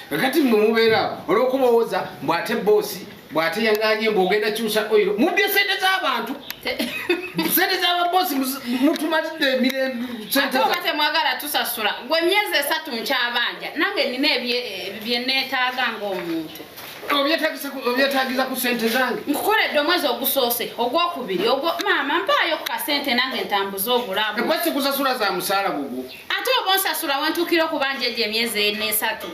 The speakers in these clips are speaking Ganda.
Kakati mmwe mubeera olw'okubowooza mbu ate boosi bw'ate yanganye mbu ogenda kyusa oil, mubbye sente z'abantu, sente z'ababosi mutumalidde emirembe. Ate oba temwagala tusasula, gwe emyezi 3 nkyabanja, nange nina bye neetaaga ng'omuntu. Obyetaagiza ku sente zange. Nkukoledde omwezi ogusoose, ogwokubiri, ogwo maama mpaayo ku kasente nange ntambuze obulamu. Ekuba sikusasula za musaala gugwo. Ate oba onsasula wentuukira okubanja egyo emyezi 4.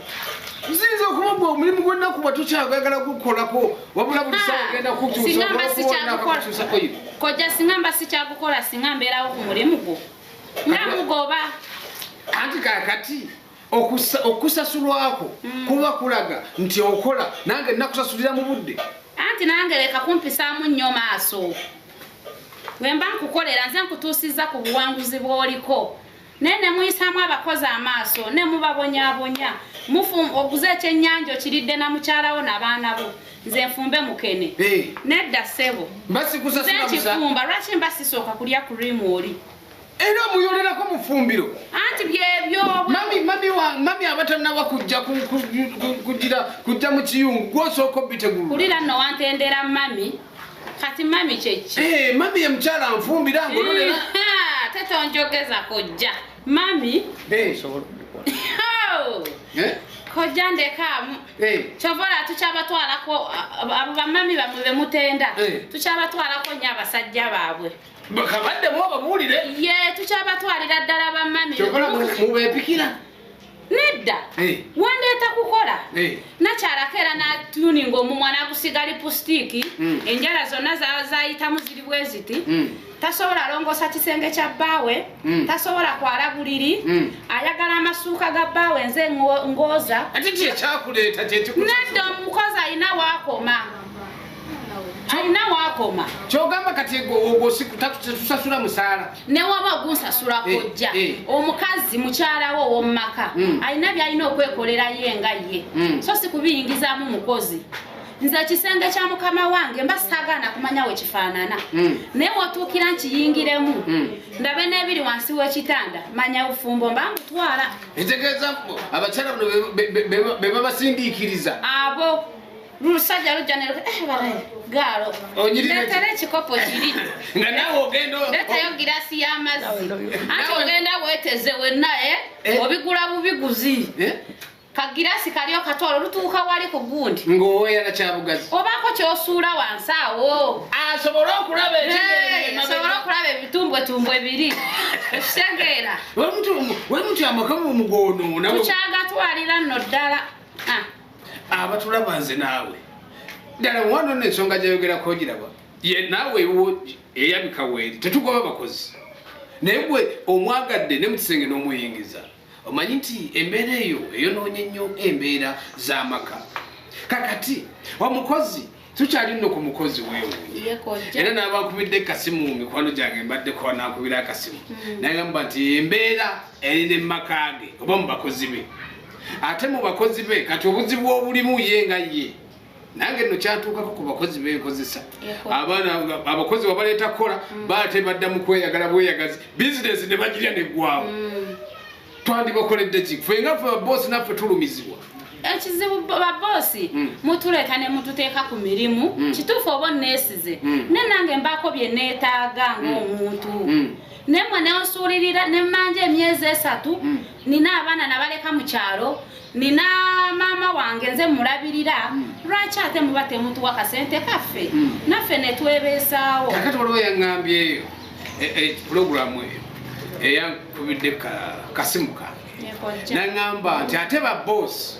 Nsinza okuba gwe omulimu gw'ennaku bwe tukyagagala gukolako, wabula buli ssaawa ogenda kukyusa. Kojja singa mba sikyagukola, singa mbeerawo ku mulimu gwo nga mugoba. Anti kaakati okusasulwako kuba kulaga nti okola, nange nakusasulira mu budde. Anti nange leka kumpisaamu nnyo maaso. Bwe mba nkukolera nze nkutuusizza ku buwanguzi bw'oliko, naye ne muyisaamu abakozi amaaso ne mubabonyaabonya. Oguze ekyennyanja okiridde na mukyalawo n'abaana bo, nze nfumbe mukene. Nedda ssebo, nze nkifumba. Lwaki mba sisooka kulya kurimu oli? Era muyolerako mu ffumbiro. Anti byebyo. Mami abatannaba kujja kujja mu kiyungu, gw'osooka obitegulula. Kulira nno wantendera mami. Kati mami kyeki? Mami ye mukyala nfumbira ngololera. Tetonjogeza kojja. Mami. Kojja ndekaamu. Kyovola tukyabatwalako abo bamami bamwe be mutenda. Tukyabatwalako nnyo abasajja baabwe. Bakabadde bo babuulire. Ye tukyabatwalira ddala bamami. Kyovola mubeepikira. Nedda. Wandeeta kukola. Nakyalako era n'atuninga omumwa n'agusiga lipusitiiki. Enjala zonna zayitamu ziri bwe ziti. Tasobola alongoosa kisenge kya bbaawe, tasobola kwala buliri, ayagala amasuuka ga bbaawe nze ngooza. Ate ki ekyakuleeta kyekikusa? Nedda omukozi alina waakoma. Alina waakoma. Ky'ogamba kati ogwo tusasula musaala. Ne waba ogunsasula kojja, omukazi mukyala wo ow'omu maka alina by'alina okwekolera ye nga ye. So si kubiyingizaamu mukozi. Nze ekisenge kya mukama wange mba saagaana kumanya we kifaanana. Naye w'otuukira nkiyingiremu, ndabe n'ebiri wansi w'ekitanda, manya bufumbo mba mbutwala. Ntegeeza abakyala bano be babasindiikiriza. Abo lusajja lujja ne gaalo. Leetera ekikopo kiri. Nga naawe ogenda leetayo girasi y'amazzi. Anti ogenda weeteze wenna, obigula bubiguzi. Kagirasi kali okatwala olutuuka wali ku gundi. Ng'oweera kyabugazi. Obaako ky'osuula wansi awo. Asobole okulaba ekigere. Asobole okulaba ebitumbwetumbwe biri. Okitegeera. Wemutu amaka mugoonoona. Tukyagatwalira nno ddala. Abatulaba nze naawe. Ddala wano nno ensonga gy'ayogerako ogiraba. Ye naawe ewuwo eyabika weeri tetugoba bakozi. Naye gwe omwagadde ne mu kisenge n'omuyingiza. Omanyi nti embeera eyo eyonoonye nnyo embeera z'amaka. Kakati omukozi tukyali nno ku mukozi weewuunye. Era n'abankubidde kasimu mikwano gyange mbaddeko n'ankubira akasimu. N'agamba nti embeera eri ne mu maka ge oba mu bakozi be. Ate mu bakozi be kati obuzibu obulimu ye nga ye. Nange nno kyatuukako ku bakozi be nkozesa. Abaana abakozi babaleeta kukola baate badda mu kweyagala bweyagazi. Bizinesi ne bagirya neggwawo. Twandibakoledde ki? Ffe nga ffe babboosi naffe tulumizibwa. Ekizibu babboosi mutuleeta ne mututeeka ku mirimu, kituufu oba onneesize. Ne nange mbaako bye neetaaga ng'omuntu. Naye mmwe ne nsuulirira ne mmanja emyezi 3, nina abaana nabaleka mu kyalo, nina maama wange nze mulabirira, lwaki ate muba temutuwa kasente kaffe? Naffe ne twebeesaawo. Kakati waliwo yaŋŋambyeyo pulogulaamu eyo eyankubidde kasimu kange. N'aŋŋamba nti ate babboosi,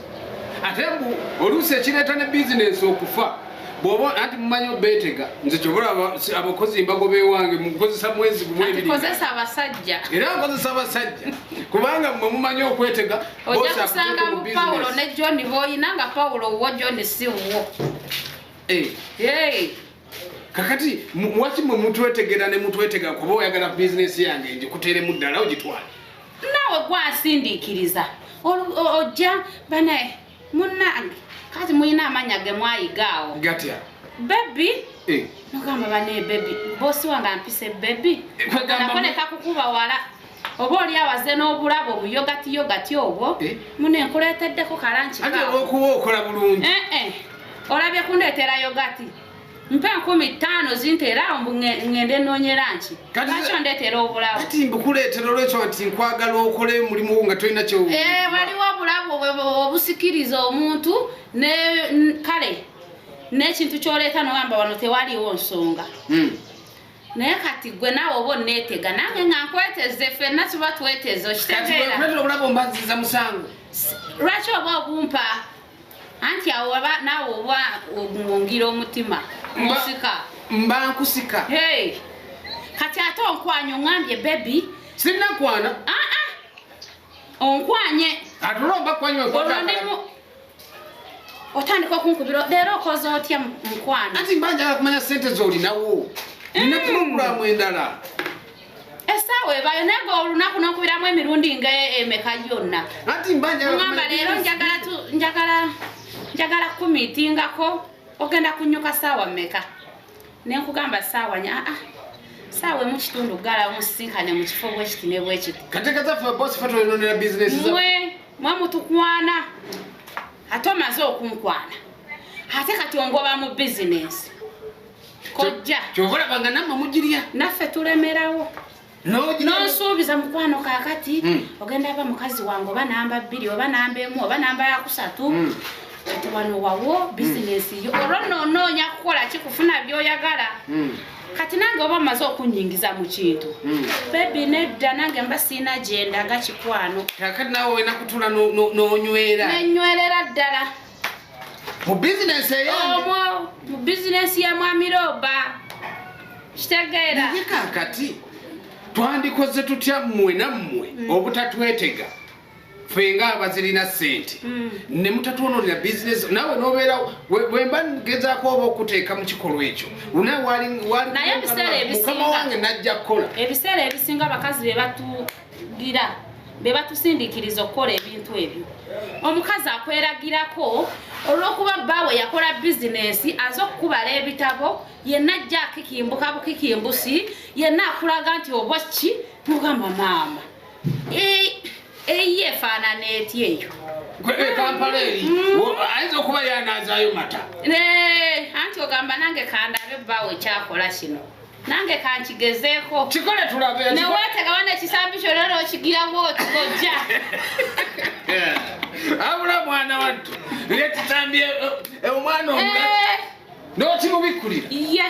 ate mbu oluusi ekireeta ne bizinensi okufa, bw'oba anti mumanyi obeetega, nze ky'oba abakozi mbagoba ewange mukozesa mwezi gumu ebiri. Nkozesa abasajja. Era nkozesa abasajja kubanga mmwe mumanyi okwetega. Ojja kusanga mu Paulo ne John b'oyina nga Paulo wuwo John si wuwo. Kakati waki mmwe mutwetegera ne mutwetega kuba oyagala bizinensi yange ngikuteeremu ddala ogitwale? Naawe gwansindiikiriza. Ojja bane munnange kati mulina amannya ge mwayiga awo. Gatya? Baby. Nogamba bane baby, bosi wange ampise baby. Nako ne kakukuba wala. Oba oli awaze n'obulabo obuyogati yogati obwo mune nkuleeteddeko kalanki ate olw'okuba okola bulungi. Olabye kundeetera yogati mpe 5000 zinteera awo ngende nnoonye lanki. Lwaki ondeetera obulabo? Kati mbukuleetera olw'ekyo nti nkwagala okole omulimu nga tolina kyo. Waliwo obulabo obusikiriza omuntu ne kale n'ekintu ky'oleeta n'ogamba wano tewaliwo nsonga. Naye kati gwe naawe oba onneetega nange nga nkweteze ffenna tuba tweteze okitegeera. Kati bwe obulabo mbanziza musango. Lwaki oba obumpa? Anti awo oba naawe oba owongira omutima musika. Mba nkusika. Kati ate onkwanye oŋŋambye baby. Sinnakwana. Onkwanye. Ate olwo mba kwanye. Otandika okunkubira leero okoze otya mukwano? Anti mba njagala kumanya ssente z'olinawo. Nina pulogulaamu endala. Essaawa ebayo naye gwe olunaku n'okubiramu emirundi nga emeka yonna. Anti mba njagala ngamba leero njagala kumiitingako ogenda kunyuka ssaawa mmeka? Ne nkugamba ssaawa nnya. Ssaawa emu kitundu ggala musisinkane mu kifo bwe kiti ne bwe kiti. Kateeka zaffe boss ffe tweyononera bizinesi zaffe. Mwe mutukwana. Ate omaze okunkwana. Ate kati ongoba mu bizinesi. Kojja. Ky'ova olaba nga nammwe mugirya. Naffe tulemerawo. N'onsuubiza mukwano kaakati ogenda aba mukazi wange oba namba 2 oba namba 1 oba namba ya 3. Kati wano wawo bizinesi yo. Olwo nno onoonya kukola ki kufuna by'oyagala. Kati nange oba omaze okunnyingiza mu kintu. Baby nedda nange mba sirina gye ndaga kikwano. Kaakati naawe olina kutuula n'onywera. Nenywerera ddala. Mu bizinesi eyange. Omwo mu bizinesi ya Mwami Roba. Kitegeera. Naye kaakati twandikoze tutya mmwe nammwe obutatwetega ffe ng'abazirina ssente ne mutatwonoonera bizinesi naawe n'obeera bwe mba ngezaako oba okuteeka mu kikolwa ekyo naye ebiseera ebisinga mukama wange najja kukola. Ebiseera ebisinga abakazi be batugira be batusindiikiriza okukola ebintu ebyo. Omukazi akweragirako olw'okuba bbaawe yakola bizinesi aze okukubala ebitabo yenna ajja akikimbuka bukikimbusi yenna akulaga nti oba ki mugamba maama eyiye efaanana etya eyo. Kampala eri ayinza okuba yanaazaayo mata. Anti ogamba nange kandabe bbaawe kyakola kino. Nange kankigezeeko. Kikole tulabe. Ne weetega wano ekisambi kyo leero okigira bw'oti kojja. Abula mwana wattu. Lekisambi omwana omulala. N'okimubikkulira. Ye.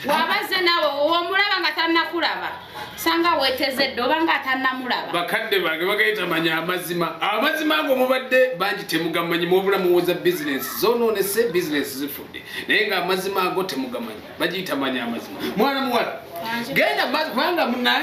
Wabaze naawe omulaba nga tannakulaba. Sanga weeteze dda oba nga tannamulaba. Bakadde bange bagayita manya amazima. Amazima ago mubadde bangi temugamanyi mwobula muwoza bizinesi zoonoonese bizinesi zifudde. Naye nga amazima ago temugamanyi. Bagiyita manya amazima. Mwana muwala. Genda kubanga munna.